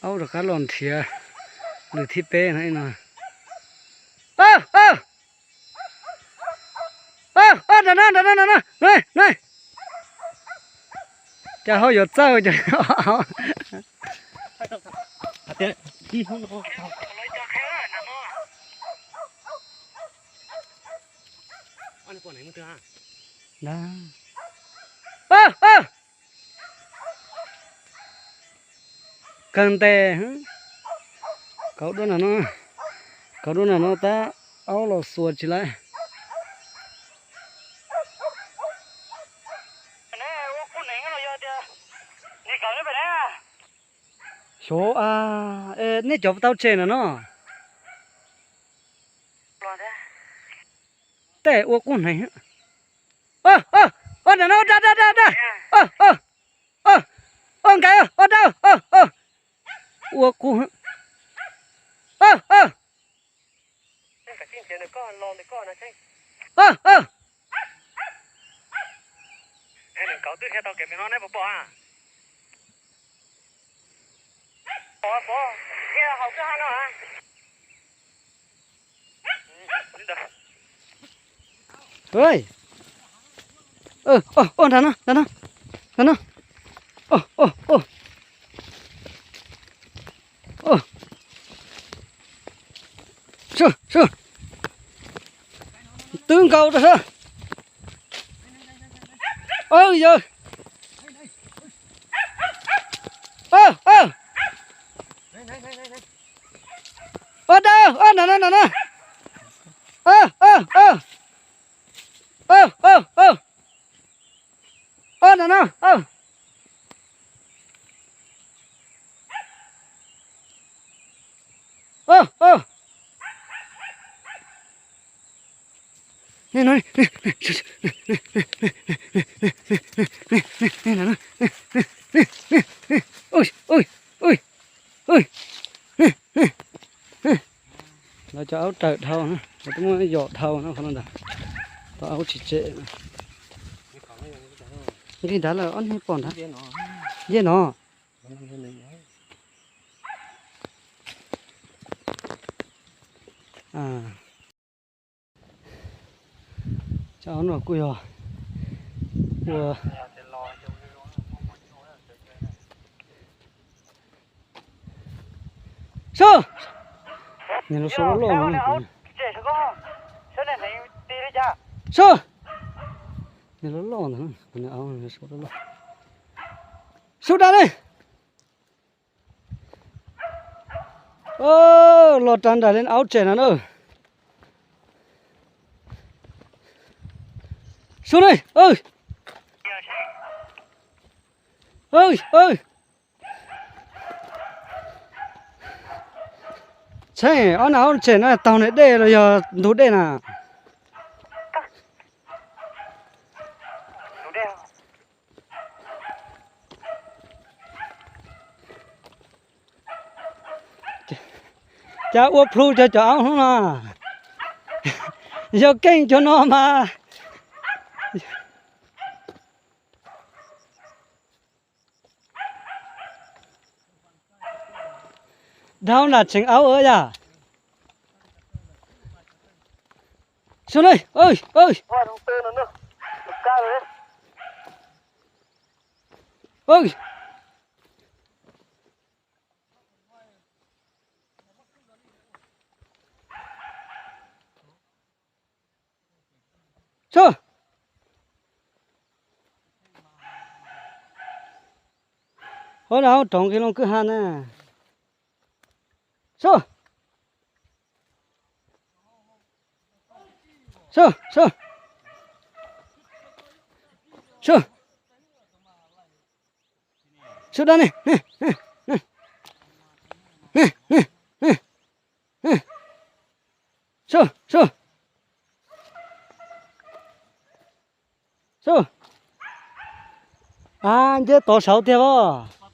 Aub rov qab los nrhiav lwm thib peb no no. Nram no, nram no, nram no, no. Cas ho yuav txawj cov. Kawg ntes, kauv duab no, kauv duab no tab aub los xuas tsis lawm. Xyov, nej cov tau tseg no no. Tej ua qub hneev. Ntawm no da da da da. Nkaiv, ua da. Ua qub. Nram no, nram no, nram no. Twb nkaus rau sab. Yog. Ua da, nram no, nram no. Nram no. Lawv cov aub raws dhau na, lawv twb muab yom dhau na qhov no ntag. Tau aub tsis tsem. Nqis nrad lawm, ob niag pom nrad. Nce no. Cov aub no kuj yog ua Sub! Niag loj loj no. Sub! Niag loj loj ntawd, niag aub sub loj loj. Sub da li. Los rau nram li aub tsem no na. Sub li. Tsheej, ob niag aub tsem no taug niag dej los yog ntug dej na. Cas ua plhu cov cov aub hnub no. Yog keej cov no mas. Dhau nram tseem aub yom. Sub li. Sub! Ua rau rov nqis loo kwj ha na. Sub! Sub, sub. Sub. Sub da li. Sub, sub. Sub. A, nceb tod saud tiag os.